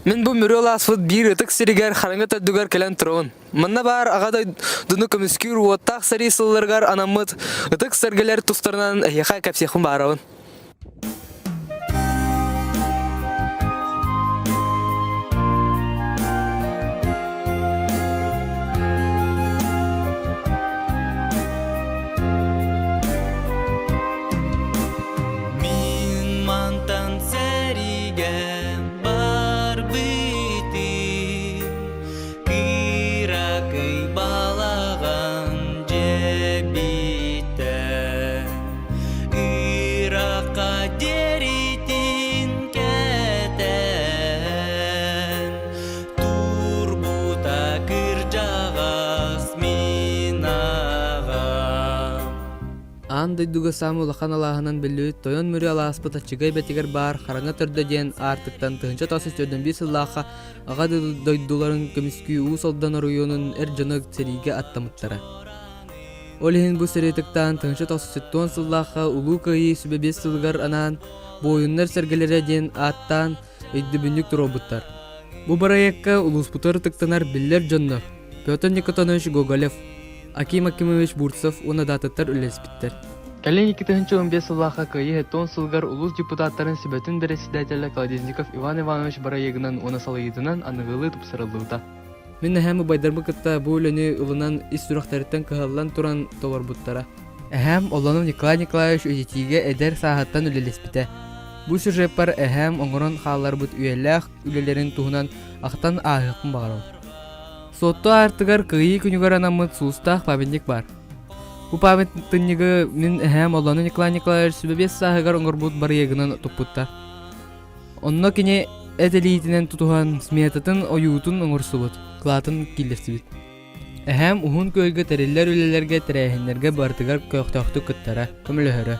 Мин бу Мүрү алааспыт биир ытык сиригэр хараҥа төрдүгэр кэлэн турабын. Манна баар Аҕа дойдуну көмүскүүр уоттаах сэрии сылларыгар анаммыт ытык сэргэлэр тустарынан эһиэхэ кэпсиэхпин баарабын. Мин мантан сэриигэ барбытым Кыракый балаҕан дьэбиттэн Ырахха диэритин кэтээн Турбута кырдьаҕас мин аҕам Аан дойдуга саамай улахан алааһынан биллибит Тойон Мүрү алааспыт Аччыгый Эбэтигэр баар Хараҥа Төрдө диэн аартыктан 1941 сыллаахха Аҕа дойдуларын көмүскүү Уус Алдан оройуонун эр дьоно сэриигэ аттаммыттара. Ол иһин бу сири ытыктаан 1970 сыллаахха Улуу Кыайыы сүбэ биэс сылыгар анаан Буойуннар сэргэлэрэ диэн ааттаан өйдөбүнньүк туруорбуттар. Бу бырайыакка улууспутугар ытыктанар биллэр дьоннор Петр Никитонович Гоголев, Аким Акимович Бурцев уонна даатыттар үлэлэспиттэр. Кэлин 2015 сыллаахха Кыайыы 70 сылыгар улуус депутаттарын сүбэтин бэрэссэдээтэлэ Колодезников Иван Иванович бырайыагынан уонна салайыытынан аныгылыы тупсарыллыбыта. Мин эһээм убайдарбын кытта бу үлэни ылынан ис сүрэхтэриттэн кыһаллан туран толорбуттара. Эһээм Оллонов Николай Николаевич үйэтиигэ эдэр сааһыттан үлэлэспитэ. Бу сюжеппар эһээм оҥорон хаалларбыт үйэлээх үлэлэрин туһунан ахтан ааһыахпын баҕарабын. Суотту аартыгар Кыайыы күнүгэр анаммыт суустаах памятник баар. Бу памятнигы мин эһээм Оллонов Николай Николаевич сүбэ биэс сааһыгар оҥорбут барыйыгынан туппуттар. Онно кини эт илиитинэн тутуһан сметатын ойуутун оҥорсубут, кылаатын киллэрсибит. Эһээм Уһун Күөлгэ тэриллэр үлэлэргэ, тэрээһиннэргэ барытыгар көхтөөхтүк кыттара, көмөлөһөрө.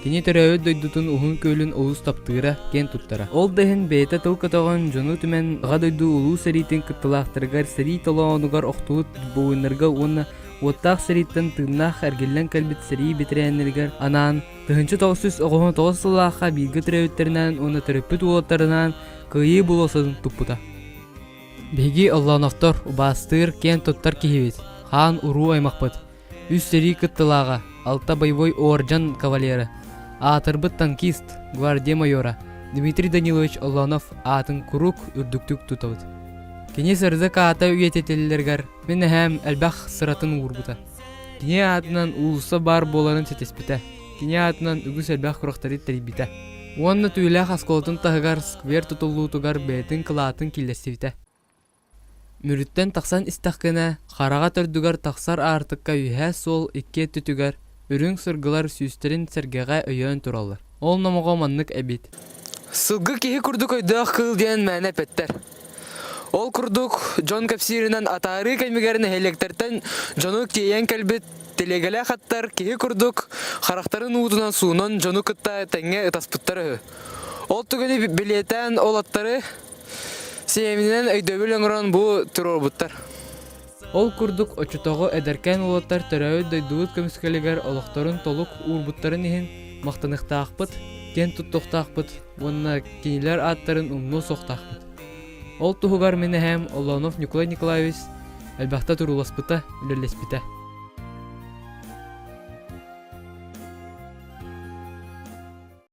Кини төрөөбүт дойдутун Уһун Күөлүн олус таптыыра, киэн туттара. Ол да иһин бэйэтэ тыл көтөҕөн, дьону түмэн, Аҕа дойду Улуу сэриитин кыттыылаахтарыгар сэрии толоонугар охтубут буойуннарга уонна уоттаах сэрииттэн тыыннаах эргиллэн кэлбит сэрии бэтэрээннэригэр анаан 1999 сыллаахха бииргэ төрөөбүттэринээн уонна төрөппүт уолаттарынаан Кыайыы болуоссатын туппута. Биһиги Оллооновтор убаастыыр, киэн туттар киһибит, хаан уруу аймахпыт, үс сэрии кыттылааҕа, алта боевой уордьан кавалера, аатырбыт танкист, гвардия майора Дмитрий Данилович Оллоонов аатын куруук үрдүктүк тутабыт. Кини сырдык аата үйэтитиллэригэр мин эһээм элбэх сыратын уурбута. Кини аатынан уулусса баар буоларын ситиспитэ. Кини аатынан үгүс элбэх күрэхтэри тэрийбитэ. Уонна түүлээх оскуолатын таһыгар сквер тутуллуутугар бэйэтин кылаатын киллэрсибитэ. Мүрүттэн тахсан истэххинэ, хараҕа төрдүгэр тахсар аартыкка үөһээ суол икки өттүтүгэр үрүҥ сыргылар сүүстэрин сэргэҕэ өйөөн тураллар. Ол номоҕо маннык эбит. Сылгы киһи курдук өйдөөх кыыл диэн мээнэ эппэттэр. Ол курдук, дьон кэпсииринэн атаарыы кэмигэр нэһилиэктэртэн дьону тиэйэн кэлбит Тэлиэгэлээх аттар киһи курдук харахтарын уутунан суунан дьону кытта тэҥҥэ ытаспыттар үһү. Ол түгэни бэлиэтээн ол аттары сиэминэн өйдөбүл оҥорон бу туруорбуттар. Ол курдук оччотооҕу эдэркээн уолаттар төрөөбүт дойдубут көмүскэлигэр олохторун толук уурбуттарын иһин махтаныахтаахпыт, киэн туттуохтаахпыт уонна кинилэр ааттарын умнуо суохтаахпыт. Ол туһугар мин эһээм Оллонов Ньукулай Николаевич элбэхтэ турууласпыта, үлэлэспитэ.